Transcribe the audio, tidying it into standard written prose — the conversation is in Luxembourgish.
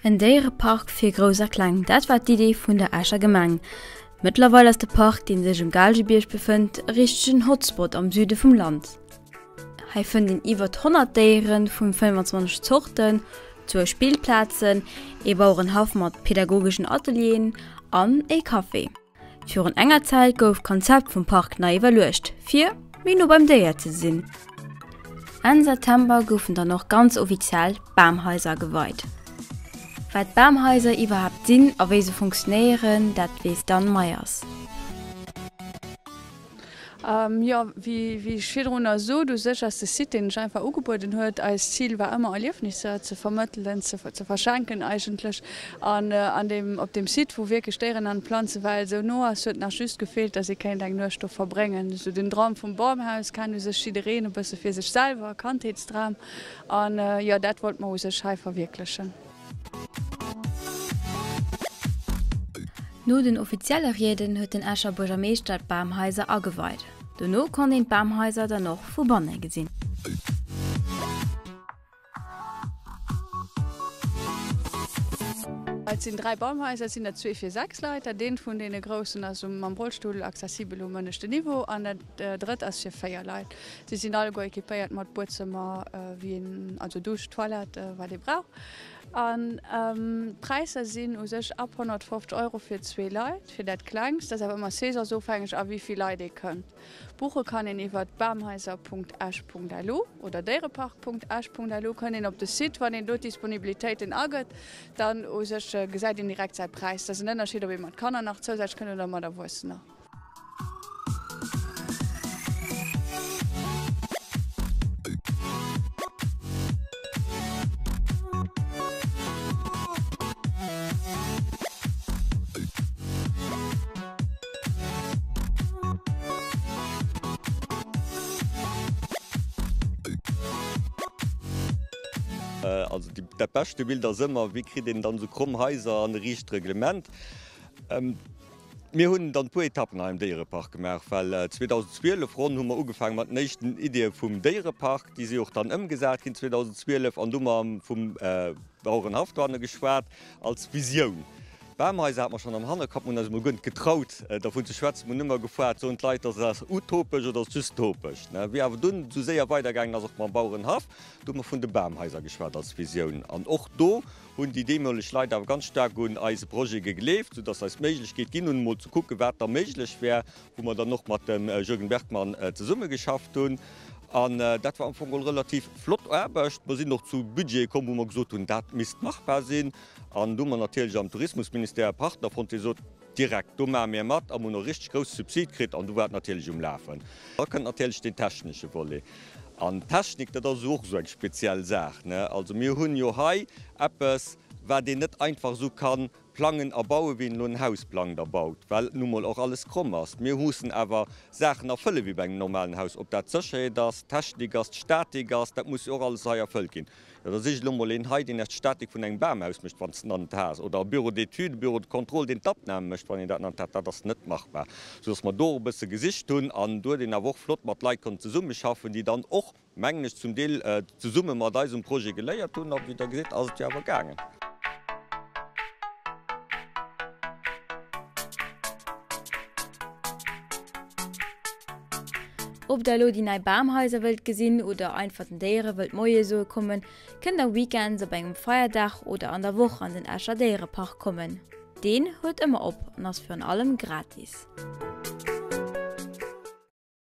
En Déierepark fir Grouss a Kleng, dat war d'Idee vun der Escher Gemeng. Mëttlerweil ass de Park, dee sech um Gaalgebierg befënnt, e richtegen Hotspot am Süde vum Land. Hei fënnt een iwwert 100 Déiere vu 25 Zorten, zwou Spillplazen, ee Bauerenhaff mat pedagogeschen Atelieren an ee Café. Virun enger Zäit gouf d'Konzept vum Park nei iwwerluecht, fir méi no beim Déier ze sinn. Enn September goufen dann och ganz offiziell d'Bamhaiser geweit. Wat Bamhaiser iwwerhaapt sinn a wéi se funktionéieren, dat weess d'Anne Meyers. Jo, wéi ech virdrunner sot, u sech ass de Site, deen sech einfach ugebueden huet. Eist Zil war ëmmer Erliefnisser ze vermëttelen, ze verschenken eigentlech. An an deem, op deem Site, wou wierklech d'Déieren an d'Planzewelt esou no ass, huet nach just gefeelt, dass ee kéint eng Nuecht do verbréngen. Esou den Dram vum Bamhaus kennt u sech jiddereen e bësse fir sech selwer, Kandheetsdram. An jo, dat wollte mer u sech hei verwierklechen. No den offizielle Rieden huet den Escher Buergermeeschter d'Bamhaiser ageweit. Dono konnt een d'Bamhaiser dann och vu banne gesinn. Et sinn 3 Bamhaiser, et sinn der zwee fir 6 Leit. Dat eent vun deene groussen ass mam Rollstull accessibel um ënneschten Niveau an dat drëtt ass fir 4 Leit. Si sinn alleguer equipéiert mat Buedzëmmer, wéi een, also Dusch, Toilette, wat ee brauch. An d'Präisser sinn u sech ab 150 Euro fir zwee Leit, fir dat klengst. Dat ass awer ëmmer saisonsofhängeg a wéi vill Leit ee kënnt. Buche kann een iwwer bamhaiser.esch.lu oder déierepark.esch.lu. Kënnt een op de Site, wann een do d'Disponibilitéiten agëtt, dann u sech gesäit een direkt säi Präis. Dat ass en Ënnerscheed, ob ee mat Kanner nach zousätzlech kënnt oder mat Erwuessener. Also dat beschte Bild ass ëmmer, wéi kritt een dann esou kromm Haiser an e riicht Reglement. Mir hunn dann e puer Etappen hei am Déierepark gemaach, well 2012 ronn hu mer ugefaange mat den éischten Iddie vum Déierepark. Déi si och dann ëmgesat ginn 2012 an du hu mer vum Bauerenhaff dohanne geschwat als Visioun. D'Bamhaiser hate mer schonn am Hannerkapp, mer hunn eis emol guer net getraut dervun ze schwätzen. Mer hunn ëmmer gefoart, soen d'Leit, dat ass utopesch oder ass dystopesch. Wéi awer dunn esou séier weidergaangen ass, och mam Bauerenhaff, do hu mer vun de Bamhaiser geschwat als Visioun an och do hunn déi deemoleg Leit awer ganz staark un eise Projet gegleeft, soudass se eis d'Méiglechkeet ginn hunn, emol ze kucken, wat da méiglech wär, wou mer dann och mat dem Jürgen Bergmann zesummegeschafft hunn. An dat war am Fong geholl relativ flott Aarbecht. Mer sinn och zu Budgete komm, wou mer gesot hunn, dat misst machbar sinn. An do hu mer natierlech am Tourismusministère e Partner fonnt, dee sot, Direkt, do maache mir mat a mir hunn och richteg grouss Subside kritt an du war et natierlech um Lafen. Da kënnt natierlech deen technesche Volet. An d'Technik, dat ass och esou eng speziell Saach, ne? Also mir hunn jo hei eppes, wat een net einfach esou ka plangen a bauen, wéi een elo en Haus plangt a baut, well nu mol och alles kromm ass. Mir mussen awer Saachen erfëllen, wéi bei engem normalen Haus, ob dat d'Sécherheet ass, d'Technik ass, d'Statik ass, dat muss jo och alles hei erfëllt ginn. Jo, da sich elo mol een hei, deen iech d'Statik vun engem Bam ausmécht, wann s de en has, oder e Bureau d'études, e Bureau de contrôle, deen d'Abnahme mécht, wann een dat nannt hat. Dat ass net machbar. Soudass mer do och e bësse gesicht hunn an do huet een awer och flott mat Leit konnt zesummeschaffen, déi dann och, mengen ech, zum Deel zesumme mat eis um Projet geléiert hunn. A wéi Der gesitt, ass et jo awer gaangen. Ob der elo déi nei Bamhaiser wëllt gesinn oder einfach den Déiere wëllt Moie soe kommen, kënnt der Weekends, op engem Feierdag oder an der Woch an den Escher Déierepark kommen. Deen huet ëmmer op an ass virun allem gratis.